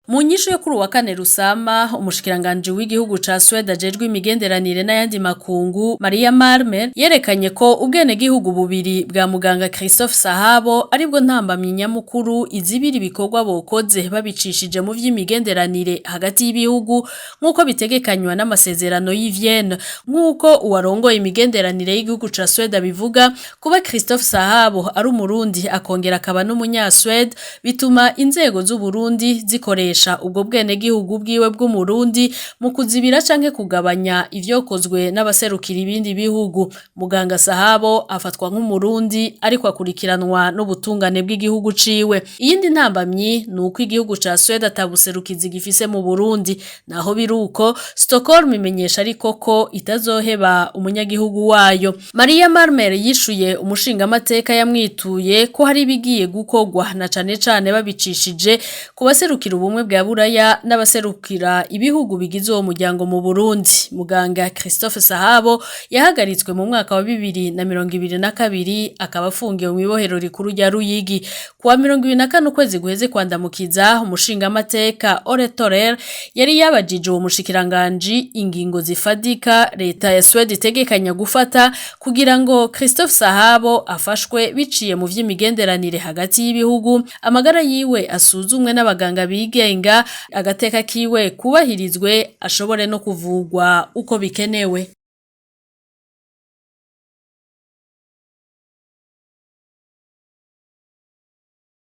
Mu nyishu yo kuri uwa kane Rusama, umushikiranganji w'igihugu ca Swede ajejwe imigenderanire n'ayandi makungu, Maria Malmer, yerekanye ko ubwenegihugu bubiri bwa muganga Christophe Sahabo aribwo ntambamyi nyamukuru izibira ibikorwa bokoze babicishije mu vy'imigenderanire hagati y'ibihugu, nk'uko bitegekanywa n'amasezerano y'i Vienne. Nk'uko uwarongoye imigenderanire y'igihugu ca Swede abivuga, kuba Christophe Sahabo ari Umurundi akongera akaba n'umunya-Swede bituma inzego z'Uburundi zikoresha ubwo bwenegihugu bwiwe bw'Umurundi mu kuzibira canke kugabanya ivyokozwe n'abaserukira ibindi bihugu. Muganga Sahabo afatwa nk'Umurundi, ariko akurikiranwa n'ubutungane bw'igihugu ciwe. Iyindi ntambamyi ni uko igihugu ca Swede atabuserukizi gifise mu Burundi. Naho biruko, Stockholm imenyesha ariko ko itazoheba umunyagihugu wayo. Maria Marmer yishuye umushingamateka yamwituye ko hari ibigiye gukorwa, na cane cane babicishije ku baserukira Ubumwe bwa Buraya n'abaserukira ibihugu bigize uwo muryango mu Burundi. Muganga Christophe Sahabo yahagaritswe mu mwaka wa 2022, akaba afungiwe mw'ibohero rikuru rya Ruyigi. Kuwa 24 ukwezi guheze kwandamukiza, umushingamateka Ore Torel yari yabajije uwo mushikiranganji ingingo zifadika leta ya Swede itegekanya gufata kugira ngo Christophe Sahabo afashwe biciye mu vy'imigenderanire hagati y'ibihugu, amagara yiwe asuzumwe n'abaganga bigenga, agateka kiwe kubahirizwe, ashobore no kuvugwa uko bikenewe.